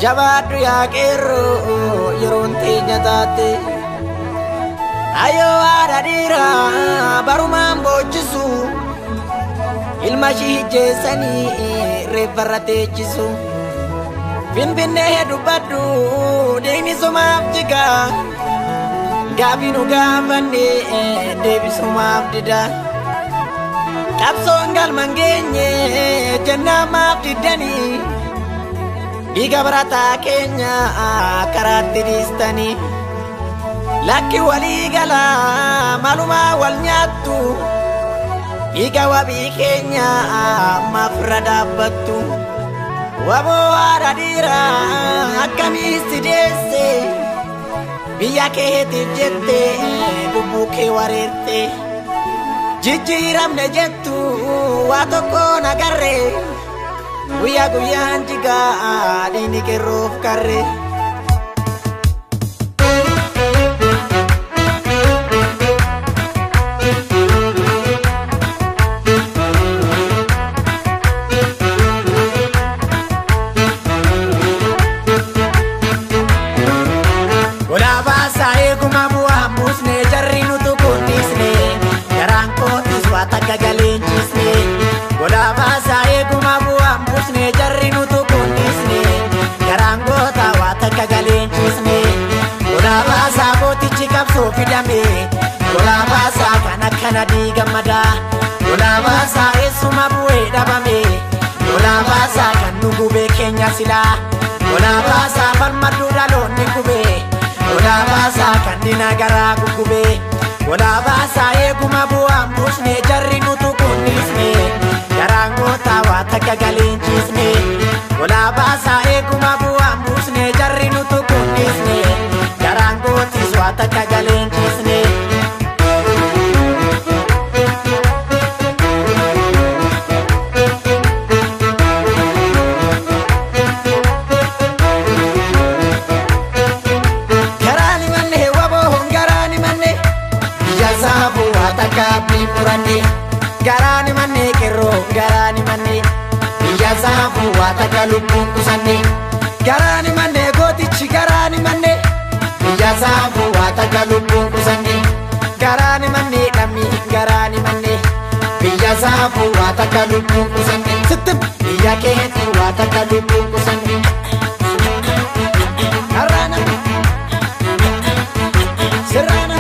Jabaadhu yaa qeerroo yeroon teenya taate. Ayyoo haadha dhiiraa barumaan boochisu. Ilma ishii hijjeessanii reeffarra teechisu. Finfinnee dubbadhu dhiigni sumaaf jiga. Gaaffii nu gaafanne deebisumaaf dida. Qabsoon galma hin geenye jennaan maaf diddanii. Dhiiga barataa keenya karaatti dhiistanii. Lakki walii galaa maalumaa wal nyaattu. Dhiiga wabii keenya maaf irra dhaabbattu. Waboo haadha dhiiraa akkamii si deesse. Biyya keetiif jette lubbuu kee wareerte. Jijjiiramne jettu waa tokko nagarre. Guyyaa guyyaan jigaa dhiigni qeerroof karre. Olaabaasaa eeguma bu'aa buusne jarri nutu kunnisne garaan kootis waa takka galee ciisne. Olaabaasaa eeguma bu'aa buusne jarri nutu kunnisne garaan goota waa takka galee ciisne. Olaabaasaa gootichi qabsoo fidame olaabaasaa kan akkana diigamada olaabaasaa eessuma bu'ee dhabame olaabaasaa kan nu gubee keenya silaa olaabaasaa falmaduu dhaloonni gubee. Olaabaasaa kan diina garaa guggubee. Olaabaasaa eeguma bu'aan buusne jarri nutu kunnisne garaan gootaa waa takka galee ciisne. Olaabaasaa eeguma bu'aan buusne jarri nutu kunnisne garaan gootis waa takka galee ciisne. Garaani manne waboon garaani manne biyya saafuu waa takka abdii muranne. Garaani manne qeerroo garaani manne biyya saafuu waa takka lubbuun qusanne. Garaani manne gootichi garaani manne biyya saafuu waa takka lubbuun qusanne. Garaani manne dhammi garaani manne biyya saafuu waa takka lubbuun qusanne. Sittim biyya keetii waa takka lubbuun qusanne. Karraana. Sirraana.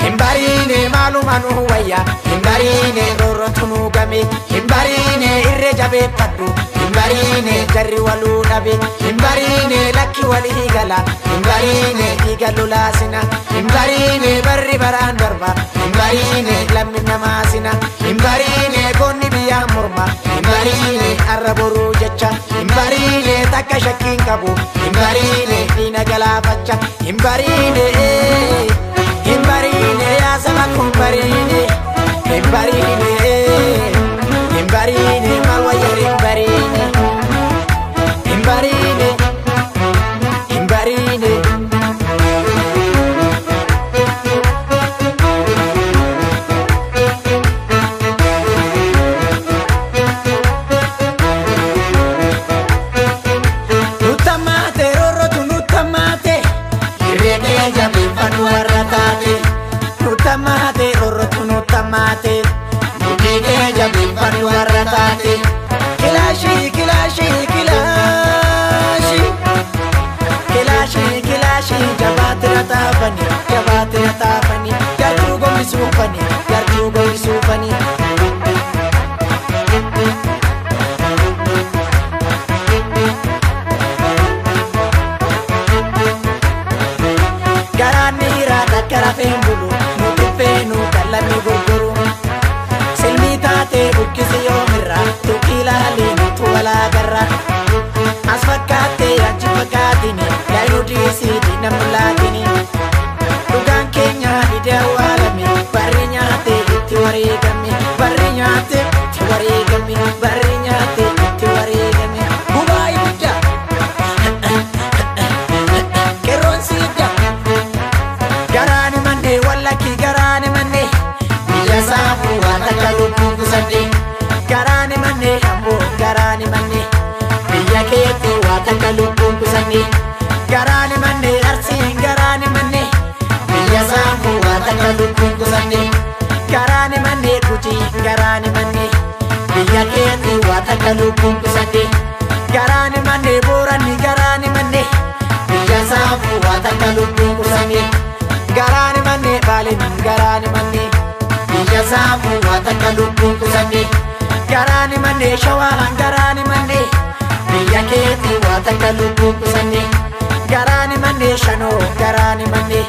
Hin bariine maaluma nu wayya hin bariine roorrotu nu game hin bariine irree jabeeffadhu hin bariine jarri waluu dhabe hin bariine lakki walii gala hin bariine dhiiga lolaasina hin bariine barri baraan darba hin bariine lammi namaasina hin bariine goonni biyyaa morma hin bariine arra boruu jecha hin bariine takka shakkiin qabu hin bariine diina galaafacha hin bariine. Hin bariine yaa saba kun bariine hin bariine hin bariine maal wayyaa hin bariine hin bariine hin bariine. Nuttamaate roorrotu nuttamaate irree kee jabeeffadhu warra taate. Nuttamaate roorrotu nuttamaate mudhii kee jabeeffadhu warra taate. Kilaashii kilaashii kilaashii kilaashii kilaashii jabaatira taafani jabaatira taafani jartuu gombisuufani jartuu gombisuufani. Garaan dhiiraa takka rafeen bulu nuti feenu kan lammi gurguru. Silmii taatee buqqisi yoomirra tuqii ilaalii nutu walaagarra. As fakkaattee achi fakkaatini yaayinuu dhiisii diina mul'aatini. Dhugaan keenya didee awwaalame barri nyaatee itti wareegame barri nyaatee itti wareegame barri nyaatee itti wareegame. Gubaa ibidda qeerroon siidda. Garaani manne wallakki garaani manne biyya saafuu waa takka lubbuun qusadhe. Garaani manne ammoo garaani manne biyya keetti waa waa takka lubbuun qusanne. Garaan manne Arsiin garaan manne biyya saafuu waa takka lubbuun qusanne. Garaan manne Gujii garaan manne biyya keetii waa takka lubbuun qusanne. Garaan manne Booranni garaan manne biyya saafuu waa takka lubbuun qusanne. Garaan manne Baaleen garaan manne biyya saafuu waa takka lubbuun qusanne. Garaan manne Shawaan garaan manne biyya keetii waa takka lubbuun qusanne. Garaan manne Shanoo garaan manne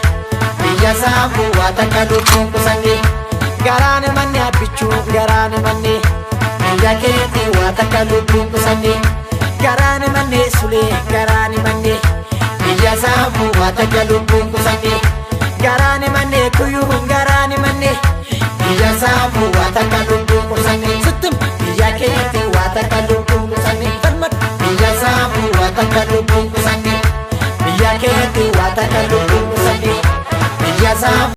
biyya saafuu waa takka lubbuun qusanne. Garaan manne Abbichuu garaan manne biyya keetii waa takka lubbuun qusanne. Garaan manne Sulee garaan manne biyya saafuu waa takka lubbuun qusanne. Garaan manne Kuyyuu garaan manne biyya saafuu waa takka lubbuun qusanne. Sittim biyya keetii waa takka lubbuun qusanne. Biyya saafuu waa takka lubbuun qusanne. Biyya keetii waa takka lubbuun qusanne. Biyya saafuu.